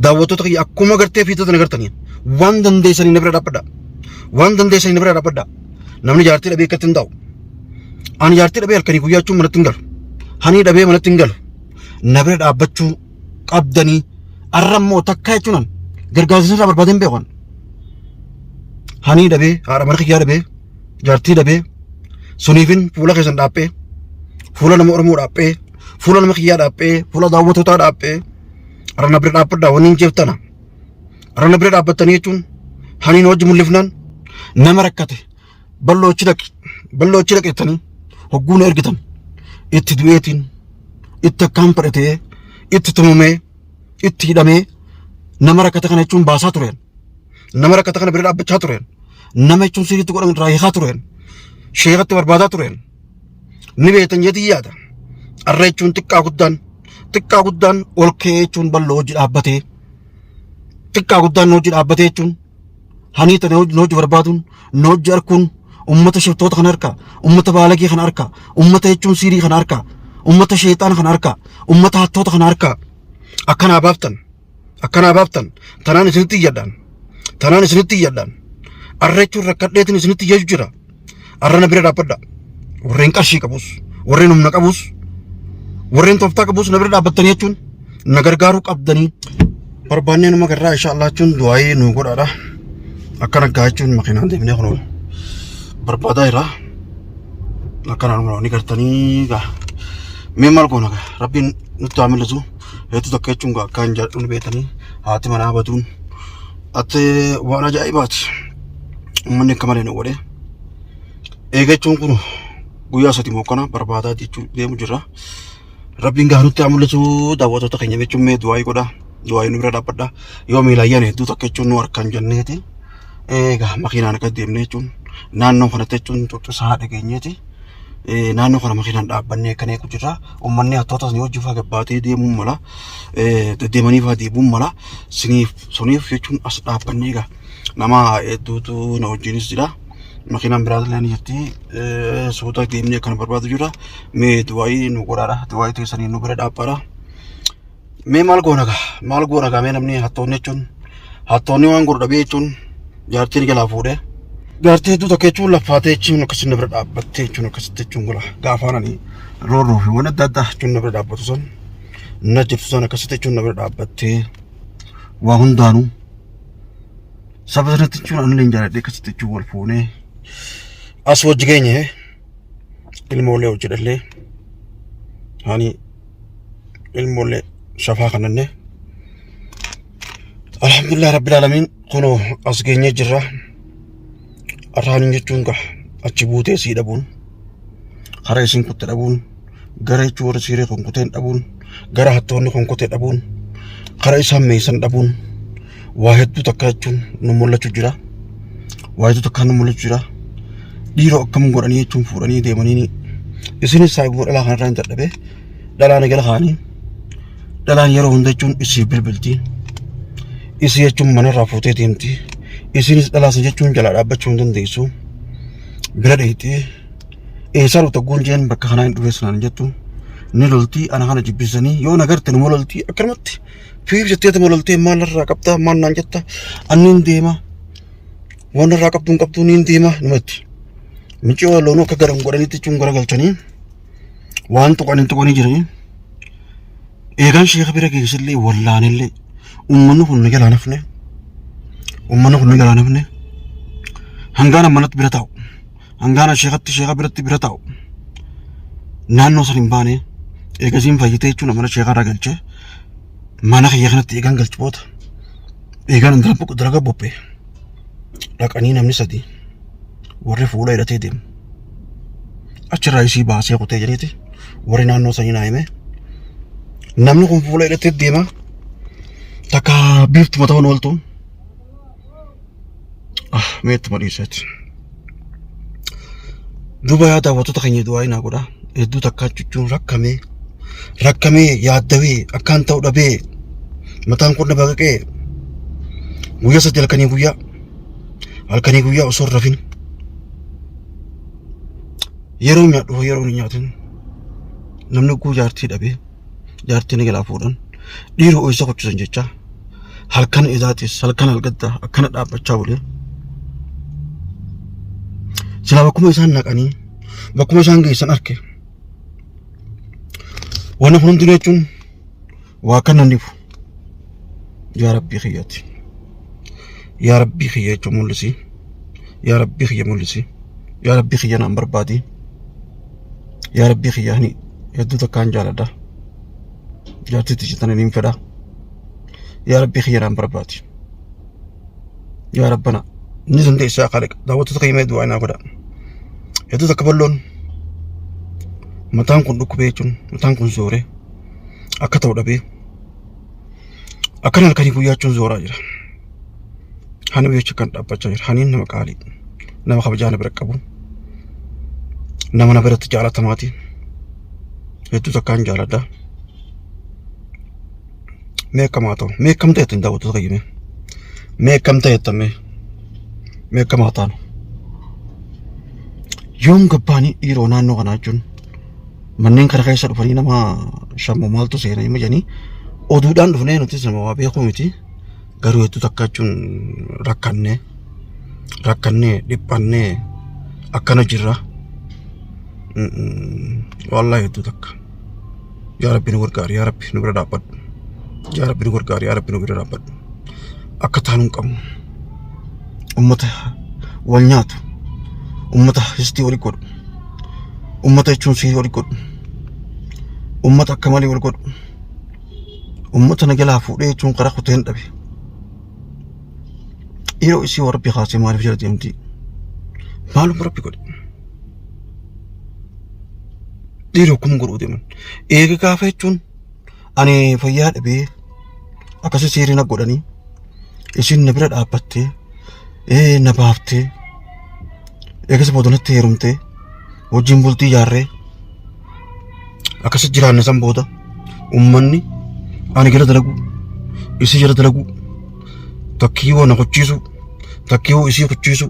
Daawwattoota kiyya, akkuma gartee fiixota na gartaniin waan dandeessanii na bira dhaabbadha. Waan dandeessanii na bira dhaabbadha. Namni jaartii dhabee akkatti hin taa'u. Ani jaartii dhabee halkanii guyyaa jechuun manatti hin galu. Hanii dhabee manatti hin galu. Na bira dhaabbachuu qabdanii. Arra immoo takkaa jechuun an gargaarsa irraa barbaadeen beeku an. Hanii dhabee, haadha mana kiyyaa dhabee, jaartii dhabee, suniifin fuula keessan dhaaphee, fuula nama Oromoo dhaaphee, fuula nama kiyyaa dhaaphee, fuula daawwattootaa dhaaphee, arra na bira dhaabbadhaa wanni hin jeeftana. Arra na bira dhaabbattanii jechuun haniin hojii mul'ifnaan nama rakkate balloo achi dhaqi, balloo achi dhaqi jettanii hogguu na ergitan, itti du'eetiin, itti akkaan fedhatee, itti tumamee, itti hidhamee, nama rakkate kana jechuun baasaa tureen, nama rakkate kana bira dhaabbachaa tureen, nama jechuun sirriitti godhan irraa hiikaa tureen, sheekatti barbaadaa tureen ni beektan jeetii yaada. Arra jechuun xiqqaa guddaan, xiqqaa guddaan ol ka'ee jechuun balloo hojii dhaabbatee, xiqqaa guddaan hojii dhaabbatee jechuun hanii tana hojii barbaaduun, nu hojii arkuun, ummata shiftoota kana harka, ummata baalagee kana harka, ummata jechuun siirii kana harka, ummata sheexaana kana harka, ummata hattoota kana harka akkanaa baaftan, akkanaa baaftan. Tanaan isinitti iyyadhaan, tanaan isinitti iyyadhaan. Arra jechuun rakkadheetiin isinitti iyyaju jira. Arra na bira dhaabbadha. Warreen qarshii qabus, warreen humna qabus, warreen tooftaa qabus, na bira dhaabbattanii jechuun na gargaaruu qabdanii. Barbaannee numa garraa insha Allah jechuun du'aayii nu godhaadha. Akkana gaa jechuun makiinaan deemnee kunoo barbaadaa jira. Akkana numa ni gartanii gaa. Mee maal goona gaa, Rabbiin nutti haa mul'isu. Hedduu takka jechuun gaa akkaan jaalladhu ni beektanii, haati manaa baduun ati waan ajaa'ibaati. Uummanni akka malee nu godhe. Eegachuun kun guyyaa 3 mokkana barbaadaa jechuu deemu jirra. Rabbiin gaa nutti haa mul'isu. Daawwattoota keenya jechuun mee du'aayii godha. Du'aayii nu bira dhaabbadha. Yoo miilaan yaane hedduu takka jechuun nu harkaan jenneeti. Egaa makiinaan akka deemne jechuun naannoo kanatti jechuun cuccusaa dhageenyeeti. Naannoo kana makiinaan dhaabbannee akkan eegu jirra. Uummanni hattoota sanii hojii fa'aa gabbaatee deemuun mala. Deddeemanii fa'aa deebi'uun mala. Siniif suniif jechuun as dhaabbannee egaa nama hedduutu na wajjinis jira. Makiinaan biraas illee ni jirti. Suuta deemnee kan barbaadu jira. Mee du'aayii nu godhaadha. Du'aayii teessanii nu bira dhaabbaadha. Mee maal goona gaa? Maal goona gaa? Mee namni hattoonni jechuun, hattoonni waan godhu dhabee jechuun jaartiin jalaa fuudhee. Jaartii hedduu takka jechuun laffaatee jechuun akkasitti na bira dhaabbattee jechuun akkasitti jechuun godha. Gaafaan ani roorroo fi waan adda addaa jechuun na bira dhaabbatu san, na jirtu san akkasitti jechuun na bira dhaabbattee waa hundaanuu saba sanatti jechuun anillee hin jaaladhee akkasitti jechuun wal fuunee as wajji geenye, ilmoolee hojjedhallee, hani ilmoolee shafaa kananne, alhamdulillah rabbil alamiin, kunoo as geenyee jirra. Arraaniin jechuun gaa achi buutee sii dhabuun, karaa isin kutte dhabuun, gara jechuun warra siiree konkuteen dhabuun, gara hattoonni konkotee dhabuun, karaa isaan meessan dhabuun, waa hedduu takka jechuun nu mul'achuu jira. Waa hedduu takka nu mul'achuu jira. Dhiiroo akkam godhanii jechuun fuudhanii deemanii, isinis saayibuma dhalaa kanarraa hin dadhabee, dhalaan gala kaanii, dhalaan yeroo hunda jechuun isii bilbilti, isii jechuun manarraa fuutee deemti. Isinis dhalaa san jechuun jalaa dhaabbachuu hin dandeessu, bira dheeyxee eessaa dhufta guun jeen, bakka kanaa hin dhufee sanaan jettu ni lolti. Ana kana jibbisanii yoo na garte numa lolti, akkanumatti fiif jettee tuma loltee, maal irraa qabda, maal naan jetta, anni hin deema, waan irraa qabdu hin qabdu, ni hin deema numatti. Miciyoo loonuu akka garan godhanitti jechuun garagalchanii waan tuqanii tuqanii jiranii. Eegaan sheeka bira geessillee wallaanillee uummanni kun ni jalaa nafne. Uummanni kun ni jalaa nafne. Hangaan manatti bira taa'u. Hangaan sheekatti, sheeka biratti bira taa'u. Naannoo san hin baane. Eegasiin fayyitee jechuun mana sheekaa irraa galchee mana kiyya kanatti eegaan galchu booda. Eegaan dalaga bobbee. Dhaqanii namni sadi warri fuula hidhatee deemu. Achirraa isii baasee kutee jedheeti warri naannoo sanii naa hime. Namni kun fuula hidhatee deema. Takka biiftuma ta'uun ooltu. Ah, meettuma dhiiseeti. Duuba yaa daawwattoota keenya, du'aa naa godha. Hedduu takkaa jechuun rakkamee, rakkamee, yaaddawee, akkaan ta'u dhabee, mataan kun na baqaqee, guyyaa 3 halkanii guyyaa, halkanii guyyaa osoo hin rafin, yeroo nyaadhu yeroo hin nyaatin. Namni guu jaartii dhabee, jaartii ni jalaa fuudhan, dhiiroo isa kuchisan jecha Halkan idaatis halkan algadda akkana dhaabbachaa bulee. Silaa bakkuma isaan naqanii bakkuma isaan geessan arke. Wanni kun hundinuu jechuun waa kan nan dhibu. Yaa Rabbii kiyyaati. Yaa Rabbii kiyya jechuun mul'isi. Yaa Rabbii kiyya mul'isi. Yaa Rabbii kiyya naan barbaadi. Yaa Rabbii kiyya ani hedduu takkaan jaaladha. Jaartii tiyya tana niin fedha. Yaa Rabbii kiyya naan barbaadi. Yaa Rabbana ni dandeessaa Khaaliq daawwattoota kiyya mee du'aa naa godha. Hedduu takka balloon mataan kun dhukkubee jechuun mataan kun zooree akka ta'u dhabee akkana halkanii guyyaa jechuun zooraa jira. Hani jecha kan dhaabbachaa jira. Haniin nama qaalii nama kabajaa na bira qabu nama na biratti jaalatamaati. Hedduu takkaan jaaladha. Mee akkam haa ta'u? Mee akkam ta'e ittiin daawwattoota kiyya mee? Mee akkam ta'e ittiin mee? Mee akkam haa taanu? Yoom gabbaanii dhiiroo naannoo kanaa jechuun manneen kana keessa dhufanii nama shammu maaltu seena hima jedhanii oduudhaan dhufnee nutis nama waa beekuu miti. Garuu hedduu takka jechuun rakkannee rakkannee dhiphannee akkana jirra. Wallaahi hedduu takka. Yaa Rabbi nu gargaari, yaa Rabbi nu bira dhaabbadhu. Yaa Rabbi nu gargaari, yaa Rabbi nu bira dhaabbadhu. Akka taanu hin qabnu. Ummata wal nyaatu. Ummata histii wali godhu. Ummata jechuun sihii wali godhu. Ummata akka malee wal godhu. Ummata na jalaa fuudhee jechuun karaa kuteen dhabe. Yeroo isii warra Rabbi kaasee maaliif jala deemti? Maaluma Rabbi godhe? Dhiirri akkuma godhuu deeman. Eega gaafa jechuun ani fayyaa dhabee akkasii seerii na godhanii isin na bira dhaabbattee ee na baaftee eegas booda natti heerumtee wajjin bultii ijaarree akkasi jiraanne san booda ummanni ani jala dalagu isii jala dalagu takkii na kuchiisu takkii isii kuchiisu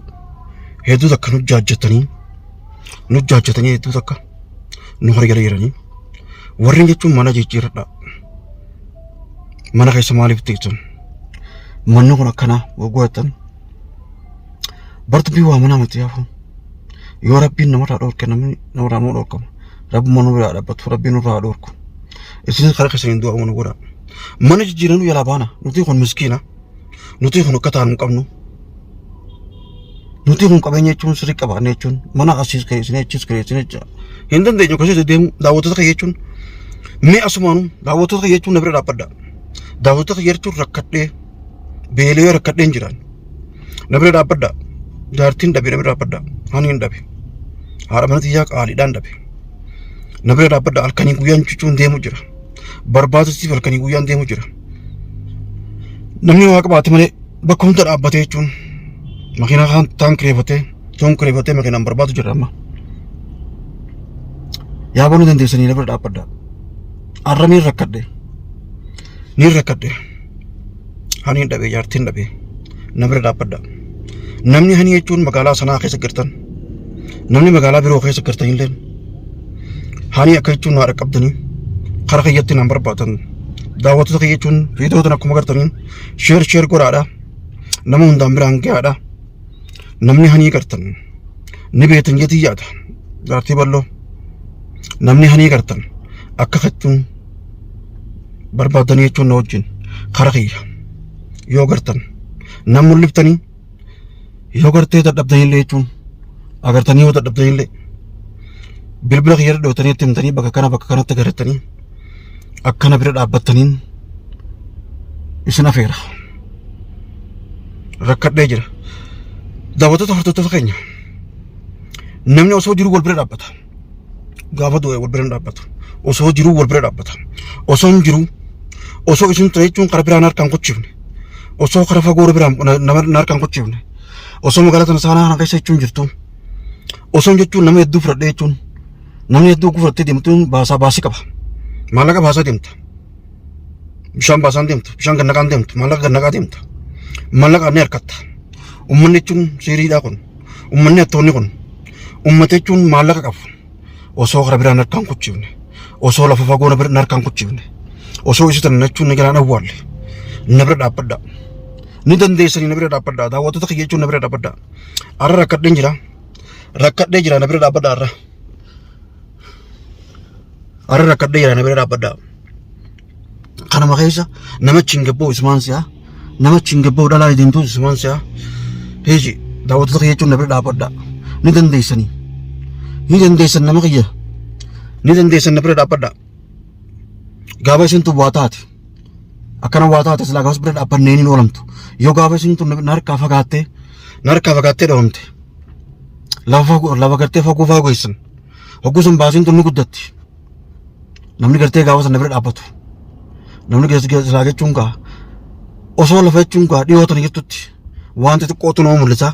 hedduu takka nu jaajjatanii nu jaajjatanii hedduu takka nu hargala jiranii warreen jechuun mana jijjiirradha mana keessa maaliif teessan manni kun akkanaa waggoottan bartumbii waa mana miti yaafu yoo rabbiin namarraa dhorke namni namarraa nuu dhorkama rabbuma nu biraa dhaabbatu rabbiin nurraa dhorku isinis karaa keessaniin du'a nu godha mana jijjiiranii jalaa baana nuti kun miskiina nuti kun akka taanu hin qabnu Nuti kun qabeenya jechuun sirrii qabaanne jechuun mana asiis kireessine achis kireessine jecha hin dandeenyu akkasii deddeemu daawwattoota kiyya jechuun mee asumaanuu daawwattoota kiyya jechuun na bira dhaabbadha. Daawwattoota kiyya jechuun rakkadhee beelee rakkadheen jiraan na bira dhaabbadha. Jaartiin dhabe na bira dhaabbadha. Haniin dhabe. Haadha mana xiyyaa qaaliidhaan dhabe. Na bira dhaabbadha halkanii guyyaan cucuun deemu jira. Barbaadasiif halkanii guyyaan deemu jira. Namni waa qabaate malee bakka hunda dhaabbatee jechuun makiinaa kaan taan kireeffatee toon kireeffatee makiinaan barbaadu jira amma. Yaa banuu dandeessanii na bira dhaabbadha. Har'a niin rakkadhe. Niin rakkadhe. Haniin dhabe jaartiin dhabe. Na bira dhaabbadha. Namni hanii jechuun magaalaa sanaa keessa jirtan. Namni magaalaa biroo keessa jirtan illee Hani akka jechuun naa dhaqqabdanii karaa kiyyatti naan barbaadan daawwattoota kiyya jechuun viidiyoo tana akkuma gartaniin sheer sheer godhaadha nama hundaan biraan gahaadha namni hanii gartan ni beektan jeetii yaada jaartii bal'oo namni hanii gartan akka kettuun barbaadanii jechuun na wajjin karaa kiyya yoo gartan nan mul'iftanii yoo gartee dadhabdanillee jechuun agartanii yoo dadhabdanillee bilbila kiyya irra dhootanii itti himtanii bakka kana bakka kanatti agartanii akkana bira dhaabbattaniin isin afeera. Rakkadhee jira. Daawwattoota hordoftoota keenya namni osoo jiruu wal bira dhaabbata. Gaafa du'e wal bira hin dhaabbatu. Osoo jiruu wal bira dhaabbata. Osoo hin jiruu osoo isin ture jechuun karaa biraan harkaan kuchifne. Osoo karaa fagoo biraan nama harkaan kuchifne. Osoo magaalaa tana saanaa kana keessa jechuun jirtu. Osoo jechuun nama hedduu fudhadhee jechuun namni hedduu fudhattee deemtuun baasaa baasii qaba. Maallaqa baasaa deemta. Bishaan baasaan deemtu, bishaan gannaqaan deemtu, maallaqa gannaqaa deemta. Maallaqa ni harkatta. Uummanni jechuun seeriidhaa kun. Uummanni hattoonni kun. Uummata jechuun maallaqa qabu. Osoo karaa biraan harkaan kuchifne. Osoo lafa fagoo na harkaan kuchifne. Osoo isa tana jechuun na jalaan awwaalle. Na bira dhaabbadhaa. Ni dandeessanii na bira dhaabbadhaa. Daawwattoota kiyya jechuun na bira dhaabbadhaa. Har'a rakkadheen jira. Rakkadhee jira na bira dhaabbadhaa har'a. Har'a rakkadhee jira na bira dhaabbadhaa. Kanuma keessa nama achiin gabboo isumaan si'a. Nama achiin gabboo dhalaa deemtuu isumaan si'a. Heeji daawwattoota kiyya jechuun na bira dhaabbadhaa. Ni dandeessanii. Ni dandeessan nama kiyya. Ni dandeessan na bira dhaabbadhaa. Gaafa isin tun waa taate. Akkana waa taate silaa gaafas bira dhaabbannee hin oolamtu. Yoo gaafa isin tun na harkaa fagaattee na harkaa fagaattee dhabamte. Lafa fagoo lafa gartee fagoo fagoo geessan. Hogguu sun baasiin tun ni guddatti. Namni gartee gaafa sana bira dhaabbatu. Namni silaa jechuun kaa osoo lafa jechuun kaa dhiyoo tana jirtutti wanti xiqqootu nama mul'isa.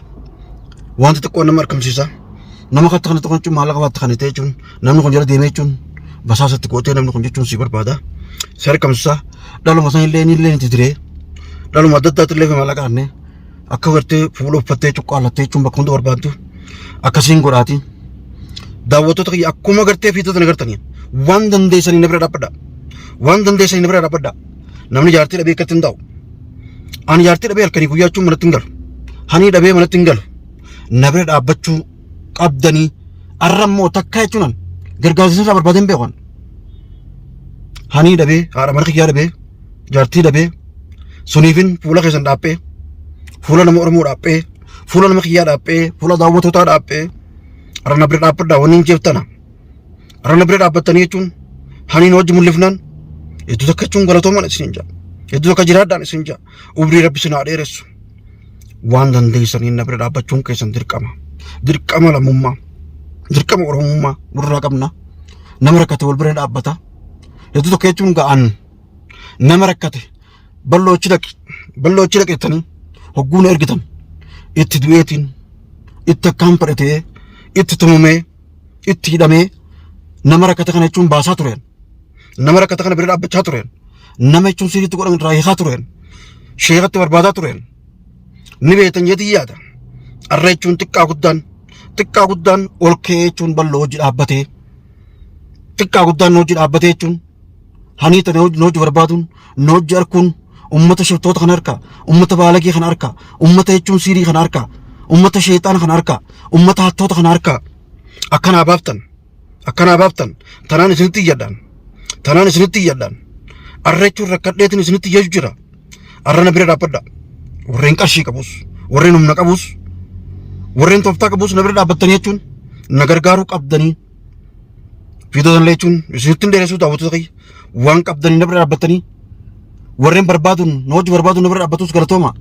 Wanti xiqqoo nama argamsiisa. Nama katti kana tokko jechuun maallaqa baatti kan ta'e jechuun namni kun jala deemee jechuun basaasatti gootee namni kun jechuun si barbaada. Si argamsiisa. Dhaluma san illee inni illee itti diree. Dhaluma adda addaatti illee maallaqa kannee akka gartee fuula uffattee cuqqaallattee jechuun bakka hunda barbaaddu akkasiin godhaati. Daawwattoota kiyya akkuma gartee fiixota na gartanii waan dandeessanii na bira dhaabbadha. Waan dandeessanii na bira dhaabbadha. Namni jaartii dhabee akkatti hin taa'u. Ani jaartii dhabee halkanii guyyaa jechuun manatti hin galu. Hanii dhabee manatti hin galu. Na bira dhaabbachuu qabdanii arra immoo takkaa jechuun an gargaarsa irraa barbaadeen beeku an. Hanii dhabee haadha mana kiyyaa dhabee jaartii dhabee suniifin fuula keessan dhaaphee fuula nama Oromoo dhaaphee fuula nama kiyyaa dhaaphee fuula daawwatootaa dhaaphee arra na bira dhaabbadhaa wanni hin jeeftana. Arra na bira dhaabbattanii jechuun haniin hojii mul'ifnaan hedduu takka jechuun galatoomaan isin jaa. Hedduu takka jiraadhaan isin jaa. Umrii rabbi isin haa dheeressu. Waan dandeessaniin na bira dhaabbachuun keessan dirqama. Dirqama lammummaa. Dirqama Oromummaa nurraa qabna. Nama rakkate wal bira dhaabbata. Hedduu tokko jechuun ga'an nama rakkate balloo achi dhaqi balloo achi dhaqi jettanii hogguu na ergitan itti du'eetiin itti akkaan fadhatee itti tumamee itti hidhamee nama rakkate kana jechuun baasaa tureen. Nama rakkate kana bira dhaabbachaa tureen. Nama jechuun sirriitti godhan irraa hiikaa tureen. Sheekatti barbaadaa tureen. Ni beektan jeetii yaada. Arra jechuun xiqqaa guddaan xiqqaa guddaan ol ka'ee jechuun bal'oo hojii dhaabbatee xiqqaa guddaan hojii dhaabbatee jechuun hanii tana hojii barbaaduun na hojii arkuun ummata shiftoota kana harka ummata baalagee kana harka ummata jechuun siirii kana harka ummata sheexaana kana harka ummata hattoota kana harka akkanaa baaftan akkanaa baaftan tanaan isinitti iyyadhaan tanaan isinitti iyyadhaan arra jechuun rakkadheetiin isinitti iyyatu jira arra na bira dhaabbadha warreen qarshii qabus warreen humna qabus warreen tooftaa qabus na bira dhaabbattanii jechuun na gargaaruu qabdanii Viidiyoo sana jechuun isinitti hin dheeressuu daawwattoota kiyya waan qabdanii na bira dhaabbattanii warreen barbaaduun na hojii barbaaduun na bira dhaabbatus galatooma.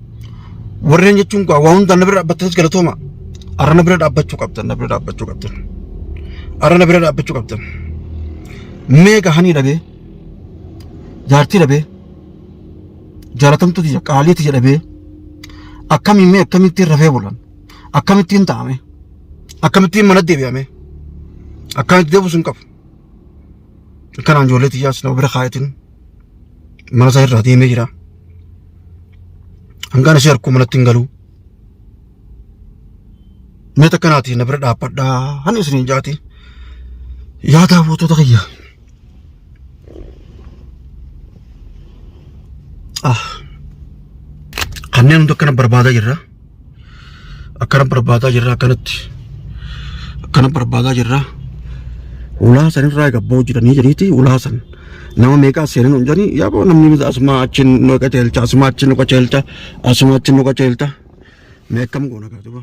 Warreen jechuun gaa waa hundaan na bira dhaabbattanis galatooma. Arra na bira dhaabbachuu qabdan na bira dhaabbachuu qabdan. Arra na bira dhaabbachuu qabdan. Meeqa hanii dhabee jaartii dhabee jaalatamtuu tiyya qaalii tiyya dhabee akkamiin mee akkamittiin rafee bulan akkamittiin taa'ame. Akkamittiin mana deebi'ame? Akkamitti deebisu hin qabu. Kanaan ijoollee tiyyaas nama bira kaayatin mana isaa irraa deemee jira. Hangaan ishee harkuu manatti hin galu. Mee takka na bira dhaabbadhaa hani isiniin jaati. Yaa daawwattoota kiyya. Ah. Kanneen hundi akkana barbaadaa jirra. Akkana barbaadaa jirra akkanatti. Akkana barbaadaa jirra. Ulaa sanirraa gabboo jiranii jedhaniiti ulaa san. Nama meeqaa seenan hin jedhanii yaaboo namni asuma achiin nu qajeelcha asuma achiin nu qajeelcha asuma achiin nu qajeelcha. Mee akkam goona gaa duuba.